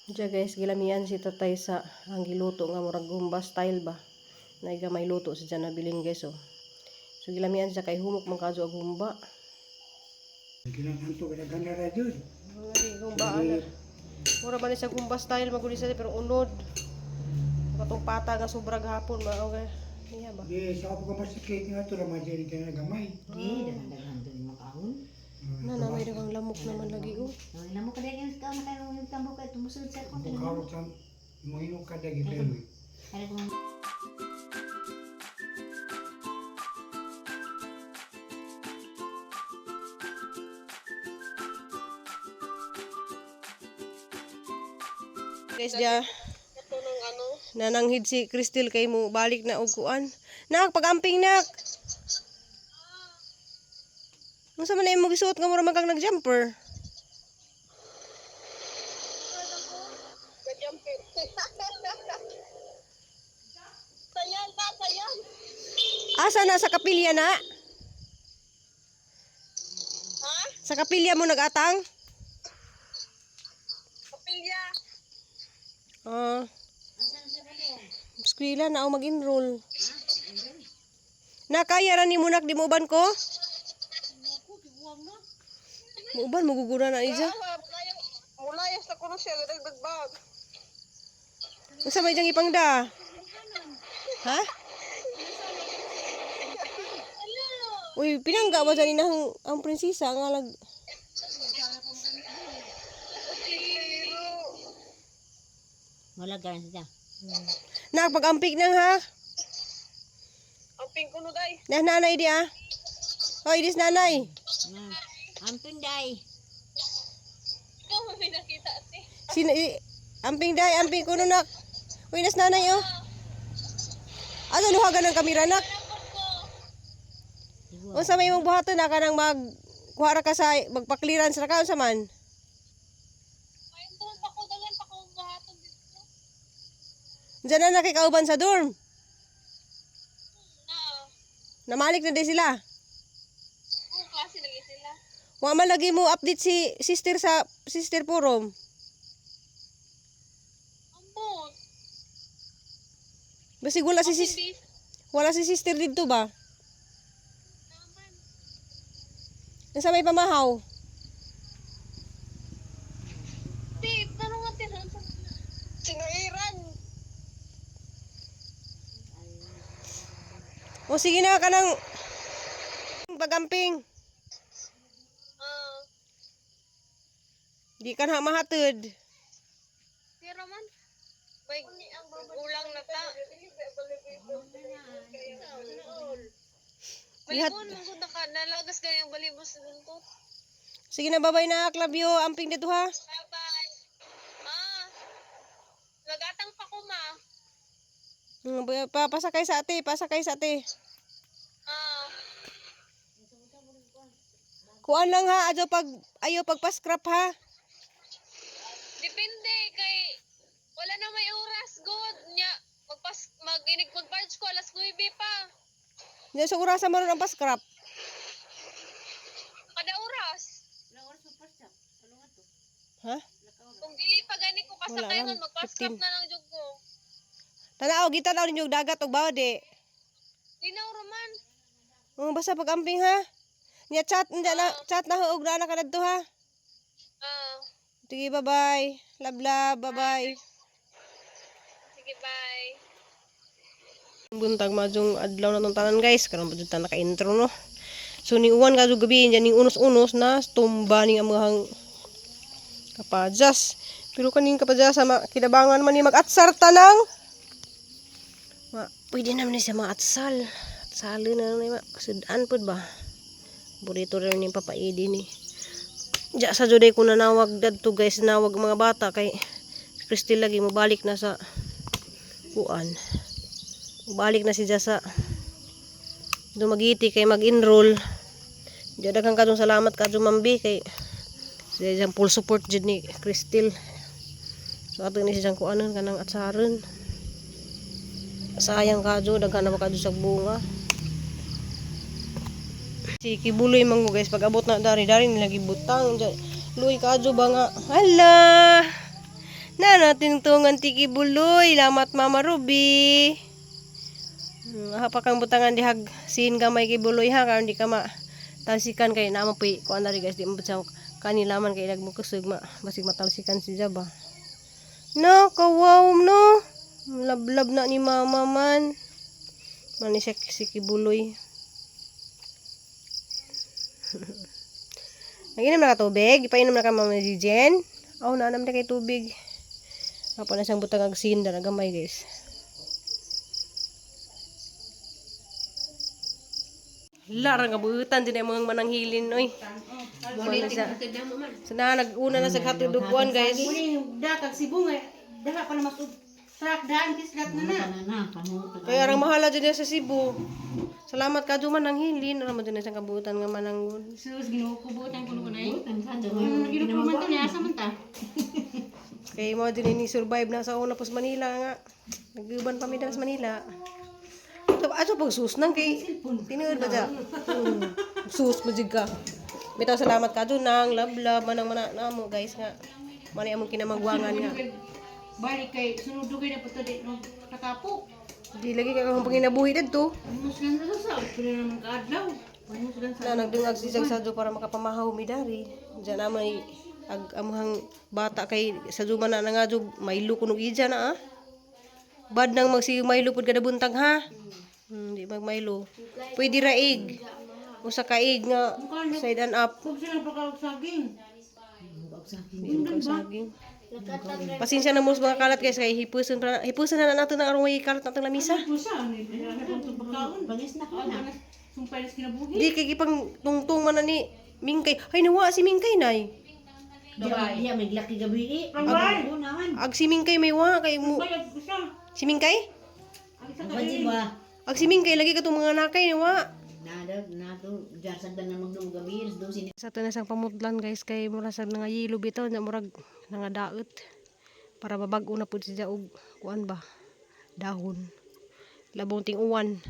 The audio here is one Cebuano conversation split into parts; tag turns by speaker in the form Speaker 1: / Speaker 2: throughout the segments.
Speaker 1: Diya guys, gilamian si tatay sa ang giluto nga murag humba style ba. Naiga may luto si dyan nabilin guys oh. So gilamian siya kay humok man kadyo og humba.
Speaker 2: Ginananto ka na ra jud.
Speaker 1: Humba ana. Mura ba ni siya humba style maguli siya pero unod. Katong pata nga sobra gahapon ba okay. Niya ba?
Speaker 2: Di sa ako ka masikit nga to ra man dyan ka na gamay.
Speaker 3: Di, daghan-daghan doon makaon.
Speaker 1: Na na may daghang lamok naman lagi oh.
Speaker 3: Nang namo ka daghan ka na kayo ng tambo kay tumusod sa ko.
Speaker 2: Bukawag sa mo ka dagi pero.
Speaker 3: Kaya kung
Speaker 1: Guys, diya nananghid si Crystal kay mo balik na og kuan. Nak, pag-amping nak. Unsa man na imong gisuot nga mura man kang nag-jumper?
Speaker 4: Sayan ba? Sayan.
Speaker 1: Asa na sa kapilya na?
Speaker 4: Ha?
Speaker 1: Sa kapilya mo nagatang?
Speaker 4: Kapilya.
Speaker 1: Ah. Eskwela na ako mag-enroll. Na kaya ra ni mo nak di mo uban ko? Muuban magugura na ija.
Speaker 4: Mulayas na ko na siya. Dagdag bag.
Speaker 1: Unsa may diyang ipangda? Ha? Uy, pinangga ba dyan inahang ang prinsesa nga lag.
Speaker 3: Wala garan siya.
Speaker 1: Nak, pag-ampik nang ha.
Speaker 4: Amping kuno day.
Speaker 1: Nah, nanay di ah. Hoy, dis nanay.
Speaker 3: Na. Amping day.
Speaker 4: Ikaw may nakita ate.
Speaker 1: Sino, amping day, amping kuno nak. Uy, nas nanay oh. Ano luhagan ng kamera nak? Unsa may imong buhaton na kanang mag kuha ra ka sa magpa-clearance ra ka unsa man?
Speaker 4: Ay, doon pa ko. Dagan pa ko buhaton dito.
Speaker 1: Diyan na nakikauban sa dorm.
Speaker 4: Na.
Speaker 1: Namalik na din sila.
Speaker 4: Kung klase lagi sila.
Speaker 1: Wa man lagi mo update si sister sa sister forum.
Speaker 4: Ambot.
Speaker 1: Basig wala si sis,
Speaker 4: Bis.
Speaker 1: wala si sister didto ba?
Speaker 4: Naman.
Speaker 1: Nasa may pamahaw.
Speaker 4: Di, tanong natin. Sinairan.
Speaker 1: O sige na kanang pagamping.
Speaker 4: Ah.
Speaker 1: Di ka na mahatod.
Speaker 4: Tira man. May gulang na ta.
Speaker 1: Lihat.
Speaker 4: Balibon, mangkod na ka. Nalagas kayo yung balibon sa buntot.
Speaker 1: Sige na babay na Klabio, amping dito ha.
Speaker 4: Bye-bye. Ma. Nagatang pa ko, ma.
Speaker 1: Pasakay sa ate, pasakay sa ate.
Speaker 4: Ah.
Speaker 1: Kuan lang ha, adyo pag ayo pagpa-scrap ha.
Speaker 4: Depende kay wala na may oras good nya magpas mag-inig mag ko alas 9 pa.
Speaker 1: Diyan sa orasa man ang pa-scrap.
Speaker 4: Kada oras.
Speaker 1: Ha?
Speaker 4: Kung dili pa gani ko pasakay
Speaker 1: Wala lang,
Speaker 4: nun magpa-scrap
Speaker 1: 15.
Speaker 4: na lang jud ko.
Speaker 1: Tanaw, gitanaw ninyo og dagat og bawde.
Speaker 4: Linaw raman.
Speaker 1: Oh, basta pag-amping ha. Nya chat nya na chat na og na ka dadto ha.
Speaker 4: Ah,
Speaker 1: Sige, bye-bye. Love, love, bye-bye.
Speaker 4: Sige, bye.
Speaker 1: Buntag majong adlaw na tong tanan guys, karon pa jud ta naka-intro no. So ning uwan kadto gabi nya ning unos-unos na tumba ning among kapajas. Pero kaning kapajas ma kinabangan man ni mag-atsar tanang. Ma, pwede naman ni siya maatsal. Atsalo na ni ma sudan pud ba. Burito rin ni papaidi ni. Diya sa juday ko nanawag dadto guys, nawag mga bata kay Christy lagi mobalik na sa kuan. Balik na si Jasa. Dumagiti kay mag-enroll. Diya daghang kadong salamat kadto Mambi kay siya diyang full support jud ni Crystal. So ato ni siya kuanon kanang atsaron. Sayang kadyo daghan na ba kadyo sa bunga. Si Kibuloy man ko guys pag abot na dari dari nila gibutang. Diya, Luy kadyo ba nga. Hala. Na Natin tungan tiki buloy. Lamat Mama Ruby. Aha pa kang butangan dihag sin gamay kay buloy ha karon di ka ma talsikan kay naa mo puy kuan dari guys di mo sa kanilaman kay nagmukusog ma basig matalsikan si Jaba. No, kawaw no. Lablab na ni mama man. Mani siya si Kibuloy. Naginom na ka tubig? Ipainom na ka mama Jen? Oh, naanam na kay tubig. Apa na siyang butang ag sinda na gamay guys. Larang kabuutan din ang mga mananghilin oy. Wala siya. So na nag-una na sa hatuduguan guys.
Speaker 5: Da kag Cebu nga daha pa na mas truck daan kislat na na.
Speaker 1: Kaya arang mahala dyan sa Cebu. Salamat ka duman ng hilin. Alam mo dyan sa kabuutan nga mananggol.
Speaker 5: Sus, Ginoo ko butan kuno ko nay. Ginoo man to niya asa man ta.
Speaker 1: Kaya mo din ini survive na sa una pos Manila nga. Nag-uban pa mi sa Manila. Ito, ato pag sus nang kay tinuod ba dya? Sus mo jud ka. Bitaw salamat ka dun nang love manang mana namo guys nga. Mani among kinamagwangan nga.
Speaker 5: Balik kay sunod dugay na puto di no katapok.
Speaker 1: Di lagi kay akong panginabuhi didto.
Speaker 5: Mas lang sa sa pero naman kaadlaw. Mas lang sa
Speaker 1: Na nagdungag si Zag Sadjo para makapamahaw mi dari. Diyan na may ag amuhang bata kay sa man na nga jud mailo kunog ija na ah. Bad nang magsi mailo pud kada buntag ha. Di mag mailo. Pwede ra ig. Usa ka ig nga side and up.
Speaker 5: Kung sila pa saging.
Speaker 1: Di mo saging. Pasensya na mo sa mga kalat guys kay hipuson pa hipuson na nato ng arong may kalat natong lamisa.
Speaker 5: Pusa ni pagkaon.
Speaker 3: Bangis na ko na.
Speaker 5: Sumpay na kinabuhi.
Speaker 1: Di kay gipang tungtong man na ni Mingkay. Ay nawa si Mingkay nay.
Speaker 3: Diya, may laki gabi eh.
Speaker 5: Pangwal.
Speaker 3: Oo naman.
Speaker 1: Ag si Mingkay may wa kay mo.
Speaker 5: Bayag usa.
Speaker 1: Si Mingkay?
Speaker 5: Ang isa ka
Speaker 3: Ang ba?
Speaker 1: Ag si Mingkay lagi katong mga nakay nawa.
Speaker 3: Nada, nato, diyan sa na magdung gabi, do sini.
Speaker 1: Sa to na sang pamutlan guys kay mura sa nga yelo bitaw na murag nga daot para babag-o na pud siya og kuan ba dahon. Labong ting uwan.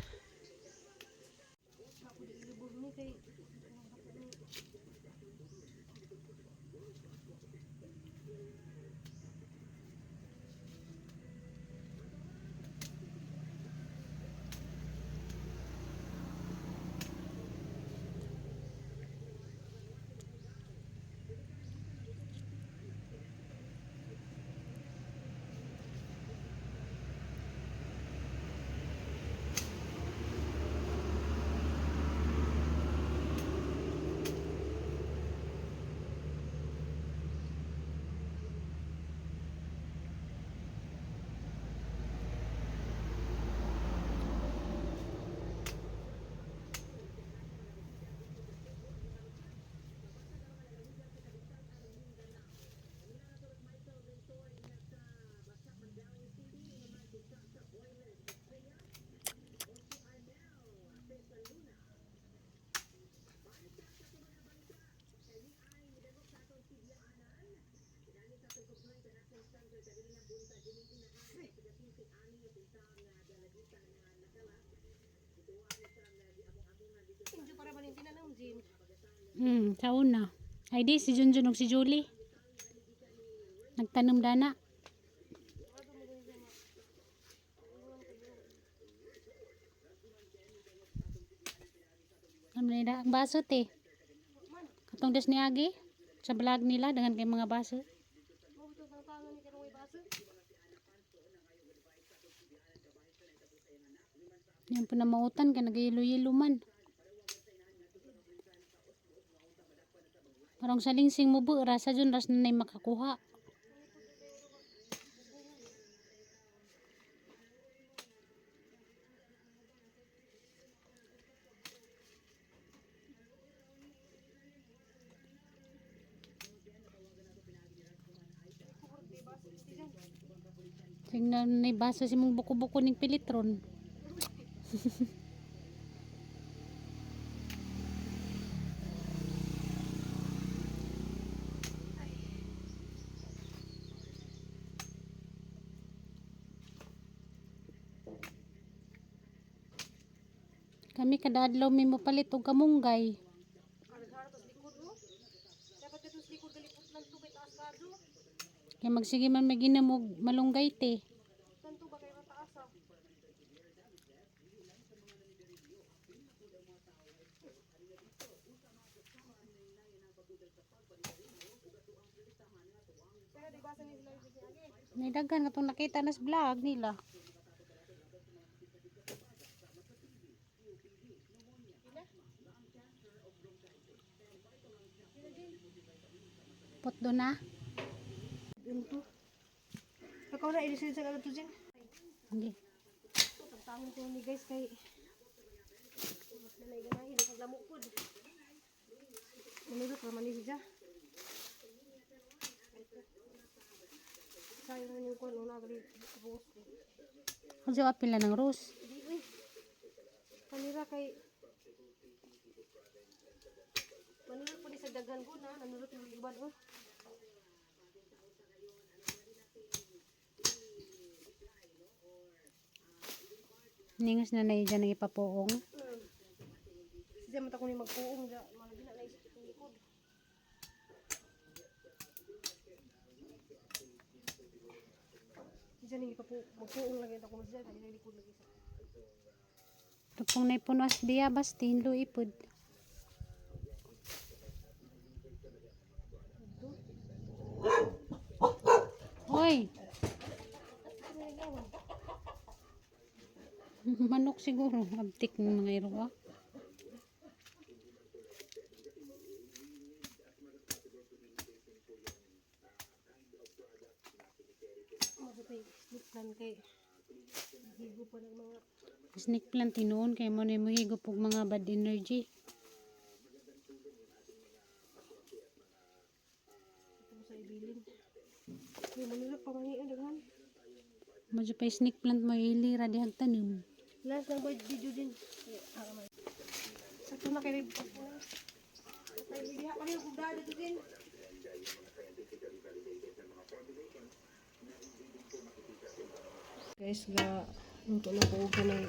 Speaker 6: Sa una. Ay di, si Junjun ug si Julie. Nagtanom dana. Ano nila? Ang baso te. Katong des ni Agi. Sa vlog nila, dengan kay mga baso. Yan po na mautan kay nagayelo-yelo man. Parang sa lingsing mo bu, rasa dyan, ras na na'y makakuha. Tingnan na baso si mong buko-buko ning pilitron. Kami kada adlaw may mopalit og kamunggay. Kay magsige man maginom og malunggay te.
Speaker 1: Tanto ba kay mataas ah?
Speaker 6: May daghan katong nakita na sa vlog nila. Pot do na.
Speaker 1: Ganito. Ikaw na, ilisin sa kalato dyan.
Speaker 6: Hindi.
Speaker 1: Tangin ko ni guys kay mas nanay ganahin paglamok pod. Manurot ra man ni siya. Sayang man yung kuno na gali buhos.
Speaker 6: Kasi apil na ng rose.
Speaker 1: Di uy. Kanira kay manurot po ni sa daghan ko na nanurot yung uban oh.
Speaker 6: Ningas na na dyan ang ipapuong.
Speaker 1: Siya man ta ko ni magpuong ja, malagi na na isip itong likod. Siya ni ipapu magpuong lagi ta ko siya kay likod lagi sa.
Speaker 6: Tupong na ipuno as diya basti hinlo ipod. Hoy. Manok siguro abtik ng mga iro ah.
Speaker 1: Mo kay sleep plan kay higo pa ng mga
Speaker 6: Snake plant tinuon kay mo na mohigop og mga bad energy.
Speaker 1: ito sa ibilin. May manurot pa man ang daghan.
Speaker 6: Medyo pa snake plant mo ilira dihag tanom.
Speaker 1: Last lang boy video din. Sakto na kay Ay, diha pa kayo kung dito din. Guys, ga luto na ko og kanang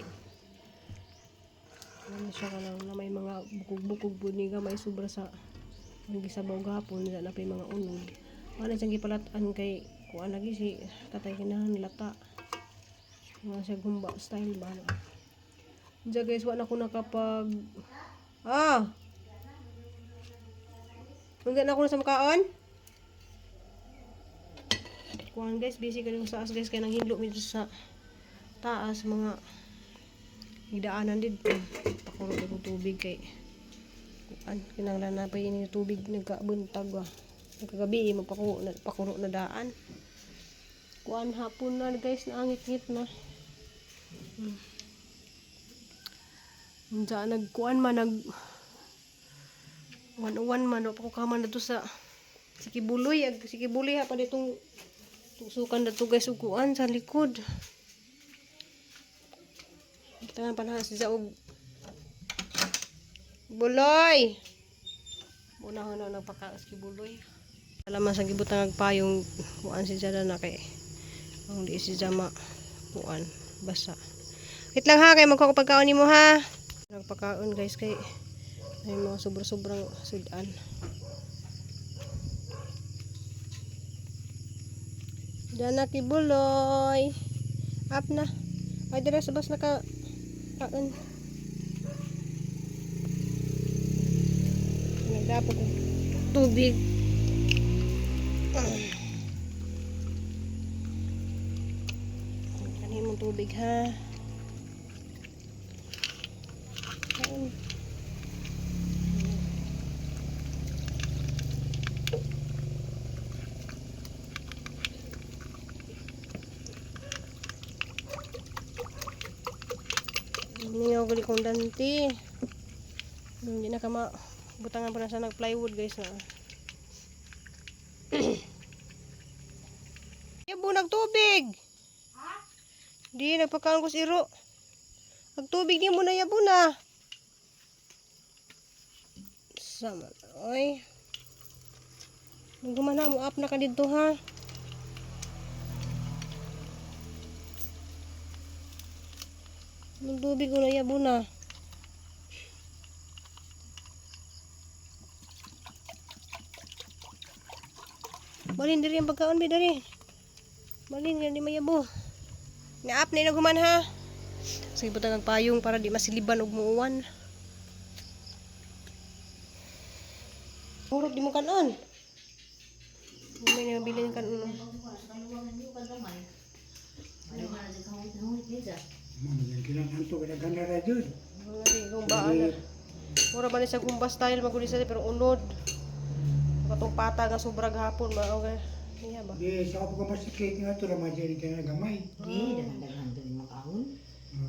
Speaker 1: ano siya kanang na may mga bukog-bukog pud ni ga may sobra sa ang gisabaw gahapon na na pay mga unod. Wala siyang gipalat-an kay kuan lagi si tatay kinahan lata. Mga siya gumba style ba na. Diyan guys, wala ko nakapag. Ah! Hanggang na ako na sa makaon? Kuhan guys, busy ka rin sa taas guys. Kaya nang hinlo medyo sa taas mga higdaanan dito. Pakulo ko tubig kay kuan kinahanglan na pa yun yung tubig nagkabuntag ba. Nagkagabi eh, magpakulo na, pakulo na daan. Kuan hapon na guys, naangit-ngit na. Diyan nagkuan man nag wan-wan man wa pa ko kaman dito sa Sikibuloy, ag Sikibuloy ha pa ditong tusukan dato guys ug kuan sa likod. Tangan panahon si og Buloy. Unahon na nagpaka Sikibuloy. Alam man sa gibutang agpayong kuan si Jada na kay ang di si Jama kuan basa. Wait lang ha kay magkuha ko pagkaon nimo ha. Nagpakaon guys kay ay mga sobra-sobrang sudan. Diyan na kibuloy. Up na. Ay, dira sa bus naka kaon. Nagdapo ko tubig. Kanin mong tubig ha. Kaon. Ningaw gali kong danti. Hindi na kama butangan pa na sa nag-plywood guys na. Yabo nagtubig. Di nagpakaon ko si Iro. Nagtubig di mo na yabo na. Sama oy. Nagumana mo up na ka dito ha. Nung tubig ko na yabo na. Balin diri ang pagkaon bi diri. Balin nga di mayabo. Naap ni naghuman ha. Sige butang ang payong para di masiliban og muuwan. Murag di mo kanon. May nabilin kanon.
Speaker 2: Mama yang kinananto ka gana ra jud.
Speaker 1: Murag gumbaan na. Mura ba ni sa gumba style maguli sa pero unod. Katong pata nga sobra gahapon ba okay. Niya ba?
Speaker 2: Di sa ako ka masikit nga to ra man dyan ka gamay.
Speaker 3: Di, daghan-daghan doon makaon.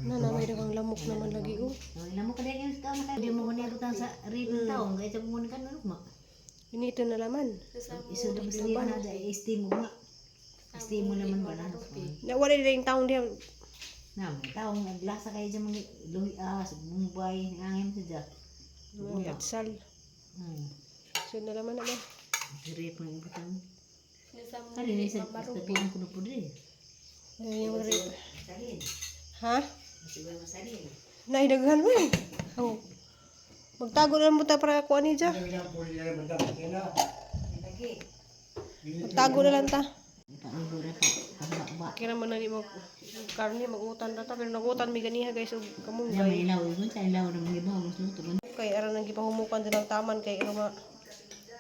Speaker 1: Na na may daghang lamok naman lagi oh.
Speaker 3: Ang mo kada yung taon na kayo. Di mo kunin butang sa rito taong. Kaya sa muna ka nulog ma.
Speaker 1: Ini ito na laman.
Speaker 3: Iso na mas na da steam mo ma. Steam mo naman ba na?
Speaker 1: Na wala din yung taong diha.
Speaker 3: Na, may taong naglasa kayo dyan mga luhi ah, sa Mumbai, angin sa dyan.
Speaker 1: Mga atsal. So na laman naman.
Speaker 3: Rip mo butang. Kali ni sa taguan ko na po diri.
Speaker 1: Yung rip.
Speaker 3: Salin.
Speaker 1: Ha?
Speaker 3: Siguro masalin.
Speaker 1: Naidaghan mo eh. Oh. Magtago na lang mo ta para kuha ni dya.
Speaker 2: Ang ilang puli na madam sila.
Speaker 3: Lagi.
Speaker 1: Magtago na lang ta.
Speaker 3: Ipamigura pa. Pagba.
Speaker 1: Kaya naman na di mag karne magutan na ta pero nagutan mi ganiha guys og
Speaker 3: Na may
Speaker 1: kamunggay.
Speaker 3: ilaw yun sa ilaw ng mga iba mas luto man.
Speaker 1: Kay aran nang gipahumukan din ang taman kay ano ma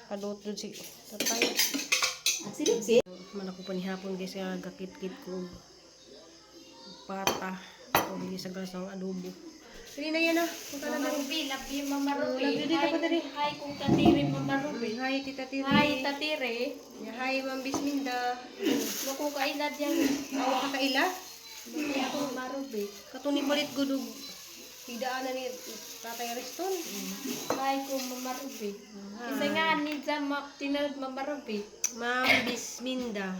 Speaker 1: kadot dun si tatay.
Speaker 3: Silip si.
Speaker 1: Man ako panihapon guys nga gakit-kit ko og pata o dili sa gas ang adobo. Dili na yan ah. Punta na
Speaker 4: Mama Ruby, love you Mama Ruby.
Speaker 1: Love you dito pa diri.
Speaker 4: Hi kung tatiri Mama Ruby.
Speaker 1: Hi Tita Tiri.
Speaker 4: Hi tatiri.
Speaker 1: Hi Ma'am Bisminda.
Speaker 4: Muko kailad yan.
Speaker 1: Awa ka kaila?
Speaker 4: Hindi ako Mama Ruby.
Speaker 1: Katong palit gud og higdaan na ni Tatay Ariston.
Speaker 4: Hi kung Mama Ruby. Isa nga ni Jama tinawag Mama Ruby.
Speaker 1: Ma'am Bisminda.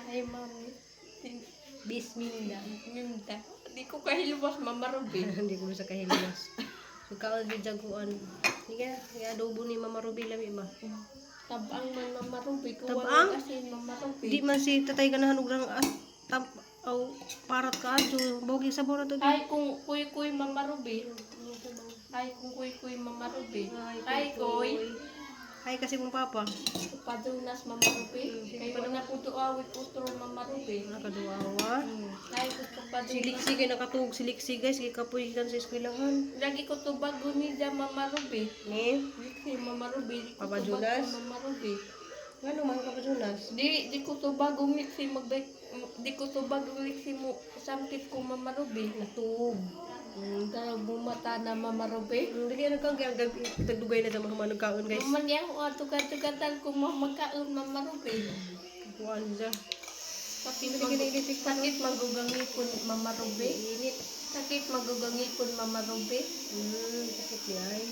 Speaker 4: Ay ma'am.
Speaker 1: Bisminda.
Speaker 4: Minda. Di ko kahilwas Mama Ruby.
Speaker 1: Hindi ko sa kahilas. So kaon di jaguan. Sige, ya adobo ni Mama Ruby lami ba.
Speaker 4: Tabang man Mama Ruby. Kuha
Speaker 1: Tabang?
Speaker 4: ng asin Mama Ruby.
Speaker 1: Di man si tatay ganahan og rang at tam aw parat ka adyo. Bawgi sa na to.
Speaker 4: Ay kung kuy-kuy Mama Ruby. Ay kung kuy-kuy Mama Ruby. Ay kuy.
Speaker 1: Hi kasi mong papa.
Speaker 4: Padunas Mama Ruby. Kay wala ko duawit utro Mama Ruby.
Speaker 1: Nakaduawa.
Speaker 4: Ay gusto padunas.
Speaker 1: Si Lixie kay nakatug si Lixie guys kay kapoy gikan sa eskwelahan.
Speaker 4: Lagi ko tubago ni dyan Mama Ruby.
Speaker 1: Ni
Speaker 4: Di Mama Ruby. Di ko
Speaker 1: Papa
Speaker 4: tubago
Speaker 1: Jonas?
Speaker 4: Mama Ruby.
Speaker 1: Ngano man ka pa Jonas?
Speaker 4: Di ko tubago mixi magbek di ko tubago mixi mo samkit ko Mama Ruby.
Speaker 1: Natug.
Speaker 4: Pero bumata na Mama Ruby.
Speaker 1: Hindi kaya nagkaon kaya tagdugay na sa mga manugkaon guys.
Speaker 4: Maman niya ako ato katugatan ko mamagkaon Mama Ruby.
Speaker 1: Kuan siya.
Speaker 4: Sakit sakit magugangipon Mama Ruby.
Speaker 1: Init.
Speaker 4: Sakit magugangipon Mama Ruby.
Speaker 1: Sakit niya ay.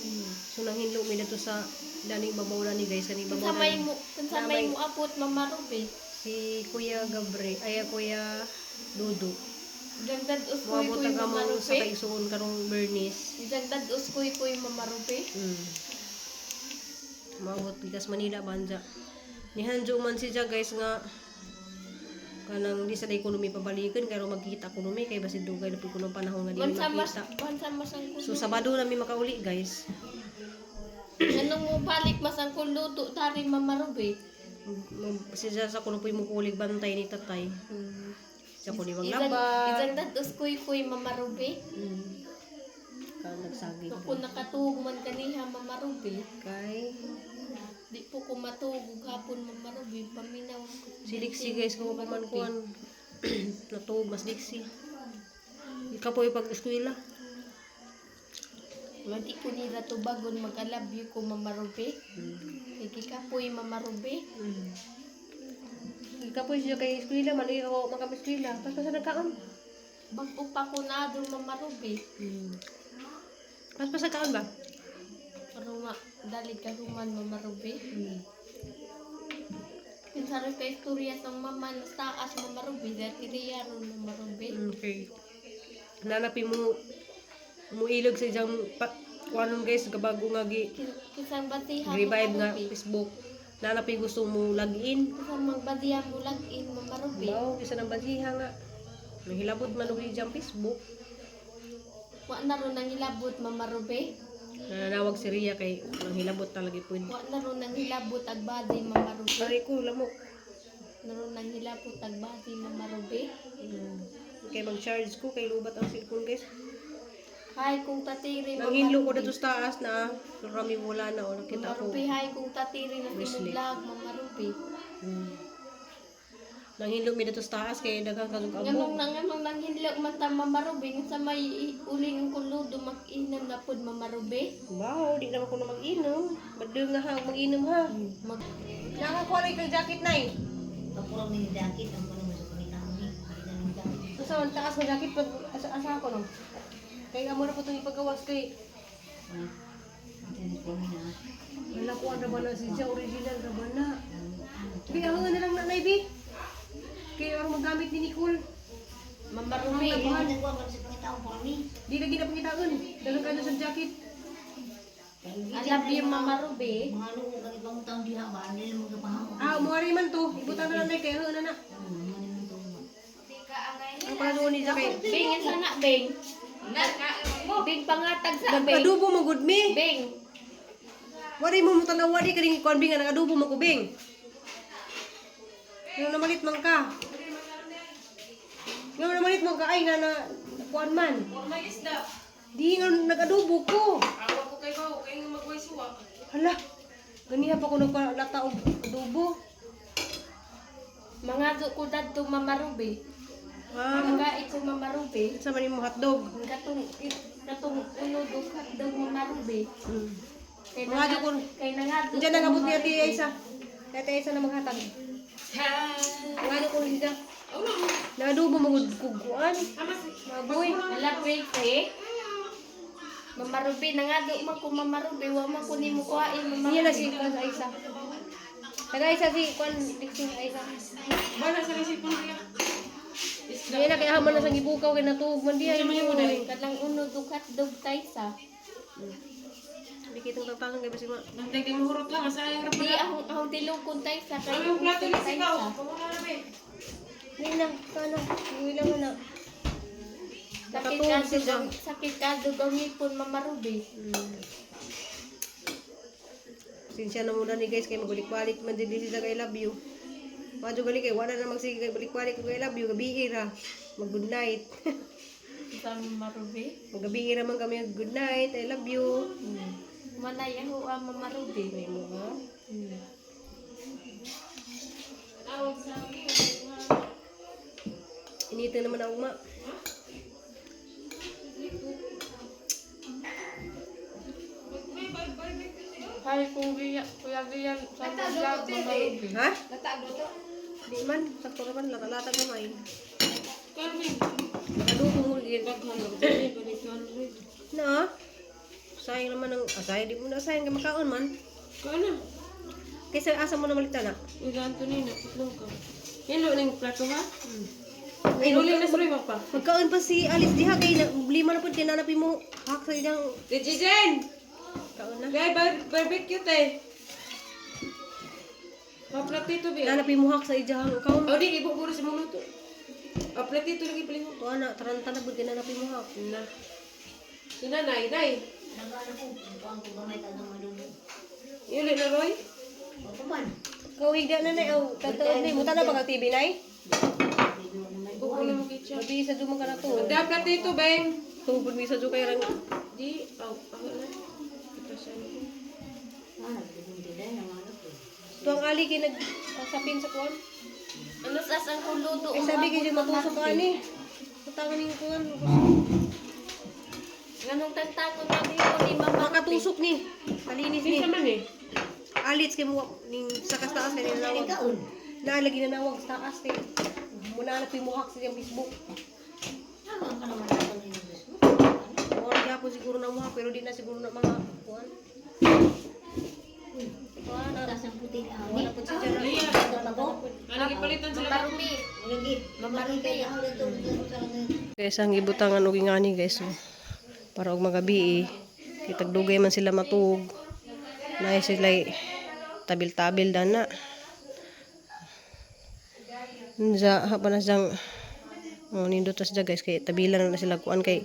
Speaker 1: So nanghinlo mi na to sa daning babaw na ni guys, kaning babaw
Speaker 4: Kinsa
Speaker 1: na
Speaker 4: may
Speaker 1: ni
Speaker 4: mo kinsa may mo apot Mama Ruby.
Speaker 1: si Kuya Gabre, ay Kuya Dudo.
Speaker 4: Dagdag uskoy
Speaker 1: Moabot
Speaker 4: kuy
Speaker 1: ang
Speaker 4: Mama
Speaker 1: mo sa
Speaker 4: Ruby.
Speaker 1: kaigsuon karong Bernice.
Speaker 4: Dagdag uskoy kuy Mama Ruby.
Speaker 1: Moabot gikas Manila banja. Ni Hanjo man siya guys nga kanang di sa day kuno mi pabalikan kay magkita kuno mi kay basin dugay na pud kuno panahon nga di mi
Speaker 4: Bansa mas
Speaker 1: makita.
Speaker 4: bansa mas ang
Speaker 1: So Sabado na mi makauli guys.
Speaker 4: Anong mo balik mas ang luto dari Mama Ruby.
Speaker 1: Siya sa kuno po yung mukulig bantay ni tatay. Siya kuno yung maglaba.
Speaker 4: Isang dados kuy kuy Mama Ruby.
Speaker 1: Ka nagsagi.
Speaker 4: Kung nakatuog man kaniha Mama Ruby.
Speaker 1: Kay
Speaker 4: Di po ko matuog ug hapon Mama Ruby. Paminaw ko.
Speaker 1: si Lixie guys kung man kuan natuog mas Lixie. Ikaw po ipag eskwela.
Speaker 4: Wala ko nila tubagon mag-alabyo ko Mama Ruby. Kay kapoy Mama Ruby.
Speaker 1: Ikaw po siya kay eskwela man ikaw makam eskwela. Pas pa sa nagkaon.
Speaker 4: Bag-o pa ko na doon Mama Ruby.
Speaker 1: Pas pa sa kaon ba?
Speaker 4: Ruma, dali ka ruman Mama Ruby. Kinsa rin kay istorya sa mama na taas Mama Ruby. Dahil iriya ron Mama Ruby.
Speaker 1: Okay. Nanapi mo muilog sa isang pa, kuanon guys kabago nga gi
Speaker 4: Kinsang batiha
Speaker 1: revive
Speaker 4: Mama
Speaker 1: nga
Speaker 4: Ruby.
Speaker 1: Facebook. Nanapi gusto mo login.
Speaker 4: Kinsang magbatiha mo login Mama Ruby.
Speaker 1: Bao, isa ng bansiha nga. Nahilabot man og diyang Facebook.
Speaker 4: Wa na ron nang hilabot Mama Ruby.
Speaker 1: Nananawag si Ria kay nanghilabot talaga po.
Speaker 4: Wa na ron nang hilabot ag body Mama Ruby.
Speaker 1: Aray ko, lamok.
Speaker 7: Naroon nang hilapot tagbati Mama Ruby.
Speaker 1: Kay mag-charge ko kay lubat ang cellphone, guys.
Speaker 7: Hi kung tatiri Mama
Speaker 1: Nanghinlo ko
Speaker 7: Ruby.
Speaker 1: dito sa taas na rami wala na o nakita
Speaker 7: Mama
Speaker 1: ko.
Speaker 7: Ruby, hi kung tatiri na
Speaker 1: Bracelet.
Speaker 7: vlog Mama Ruby.
Speaker 1: Nanghinlo mi dito sa taas kay daghang kasug
Speaker 7: Nganong
Speaker 1: abo.
Speaker 7: nang nganong nang hinlo man ta Mama Ruby nga sa may uling ang kuludo mag-inom na pod Mama Ruby.
Speaker 1: Wow, di naman ko na mag-inom. Badlong nga ha, mag-inom ha.
Speaker 7: Mag
Speaker 1: Nakakuha lang kang jacket nay.
Speaker 3: Kapurang ni jacket ang kuno mo sa pangitaon ni. Palitan ng jacket.
Speaker 1: Sa ang taas ng jacket pag asa, asa ako no. Kay amo na po itong ipagawas kay
Speaker 3: Ha? Ang tinis ko ni na.
Speaker 1: wala ko ang rabana si siya original rabana. Bi ang na lang nanay bi. Kay ang magamit ni Nicole.
Speaker 7: Mama Ruby.
Speaker 3: Ang nagkuha ko sa pangitaon po kami.
Speaker 1: Di lagi na pangitaon. Dalang ka na sa jacket.
Speaker 7: I love you Mama Ruby.
Speaker 3: Mga ano kung kang ibang taon diha ba ano mo ka pahamo.
Speaker 1: Ah, muari man to. Ibutan na lang nay kay ano na na.
Speaker 3: Ano man to.
Speaker 1: Ang panaluan ni kay
Speaker 7: Bing isa na Bing. Bing pangatag sa Bing.
Speaker 1: Nag-adobo mo gud mi.
Speaker 7: Bing.
Speaker 1: Wari mo mo tanawa di kaning kuan bing nga nag-adobo mo ko bing. Nga namalit man ka. Nga namalit man ka ay nga na kuan man. Di nga nag-adobo ko.
Speaker 5: Awa ko kay Bao, kay nga magway suwa.
Speaker 1: Hala. Ganiha pa ko nagpalata og adobo.
Speaker 7: Mga ko dadto Mama Ruby.
Speaker 1: Ah,
Speaker 7: Mga ko Mama Ruby.
Speaker 1: sa man imo hotdog.
Speaker 7: Katong katong uno dog hotdog Mama Ruby. Kay
Speaker 1: Mga ko.
Speaker 7: Kay nangadto.
Speaker 1: Diyan nangabot ni Ate Aisa. Ate Aisa na maghatag. Mga ko siya. Naadobo mo gud kuguan. Magoy.
Speaker 7: Wala break eh. Mama Ruby, nangado man ko Mama Ruby, wa man ko nimo kuhain Mama
Speaker 1: Niya na
Speaker 7: Ruby.
Speaker 1: si Kuan Aisa. Taga Aisa si Kuan Dixie Aisa.
Speaker 5: Bala sa resipon niya.
Speaker 1: Niya na kay haman na sa gibukaw kay natuog man diha.
Speaker 7: Katlang uno dog hotdog taysa.
Speaker 1: Di kitang tangtangan kay basig ma.
Speaker 5: Nagdag mo hurot lang asa ay
Speaker 7: Di ahong ahong tilukon taysa kay
Speaker 5: Ang plato ni sikaw.
Speaker 7: taysa.
Speaker 5: Pamuna na be.
Speaker 1: Di na kana. Uwi lang na.
Speaker 7: Sakit
Speaker 1: Nakatuog
Speaker 7: ka
Speaker 1: siya.
Speaker 7: sakit ka dog ang ngipon Mama Ruby.
Speaker 1: Sinsya na muna ni guys kay magbalik-balik man din siya kay I love you. Madyo gali kay wala na magsige kay balik-balik kay I love you gabi ra. Mag good night.
Speaker 7: Sa Mama Ruby.
Speaker 1: Magabi ra man kami good night. I love you.
Speaker 7: Manay aho ang Mama Ruby.
Speaker 1: May mo ha. Inita naman ang uma.
Speaker 7: Hi kung giya kuya giyan sa vlog Mama Ruby.
Speaker 1: Ha? Di man, sakto naman, lata-lata gamay.
Speaker 5: Carmen.
Speaker 1: Nakadugo mo gid.
Speaker 5: Daghan lang balik 200.
Speaker 1: Na. Sayang naman ang sayang di mo na sayang kay makaon man.
Speaker 5: Kaano?
Speaker 1: Kaysa asa mo na malitan na.
Speaker 5: Uy, Anthony na putlong ka. Hello ning plato ha.
Speaker 1: Ay,
Speaker 5: Ay, uli na sa pa.
Speaker 1: Magkaon pa si Alice diha kay na, lima na pud kay nanapin mo hak sa iyang
Speaker 5: Di Jen.
Speaker 1: kaon na.
Speaker 5: Gay barbecue te. Pa platito bi.
Speaker 1: Nanapin mo hak sa iyang kaon.
Speaker 5: O di ibo puro sa mong luto. O platito lagi palingon.
Speaker 1: Tuwa na taranta na pud kay nanapin mo hak.
Speaker 5: Na. Si nanay, nay.
Speaker 3: Nagana ko kuan ko gamay ta ng adobo.
Speaker 5: Yuli na Roy.
Speaker 3: Ako man.
Speaker 1: Kawig na nay aw tataon ni muta na ba kag TV nay?
Speaker 5: Buko na mo kitchen.
Speaker 1: Mabi sa duman ka na to.
Speaker 5: Da platito beng.
Speaker 1: Tubod mi sa kay rang
Speaker 5: Di, aw, ako na. Ito siya.
Speaker 3: Ah, nagdugong din ang ano ko.
Speaker 1: Tuwang ali kay nag sapin sa kuan.
Speaker 7: Ano sas ang kuludo
Speaker 1: Ay sabi kay matusok ka ani. Utangan ning kuan.
Speaker 7: Nganong tantangon na ko ni Mama Ruby.
Speaker 1: Makatusok ni. Kalinis ni.
Speaker 5: Kinsa man eh.
Speaker 1: Alits kay mo ning sa kastaas kay nanawag.
Speaker 3: Kaon.
Speaker 1: Naalagi na nawag sa taas kay muna na pimuhak sa iyang Facebook.
Speaker 3: Tama ka naman sa ng Facebook.
Speaker 1: Or gyapon siguro na muhak pero di na siguro na mga kuan.
Speaker 3: Taas ang puti ni
Speaker 1: Wala
Speaker 3: Ani.
Speaker 1: po siya na.
Speaker 3: Tago.
Speaker 5: Ano gipalitan sila?
Speaker 7: Mama Ruby.
Speaker 3: Lagi. Mamarubi kay ako dito dito sa
Speaker 1: Guys, ang ibutangan og ingani guys oh. Para og magabi eh. Kay tagdugay man sila matuog. Naay sila tabil-tabil dana. Unsa ha pa na siyang oh, nindot siya guys kay tabilan na sila kuan kay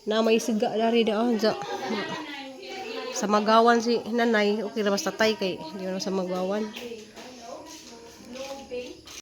Speaker 1: na may siga dari da oh, unsa. Sa magawan si nanay okay ra basta tay kay di na sa magawan.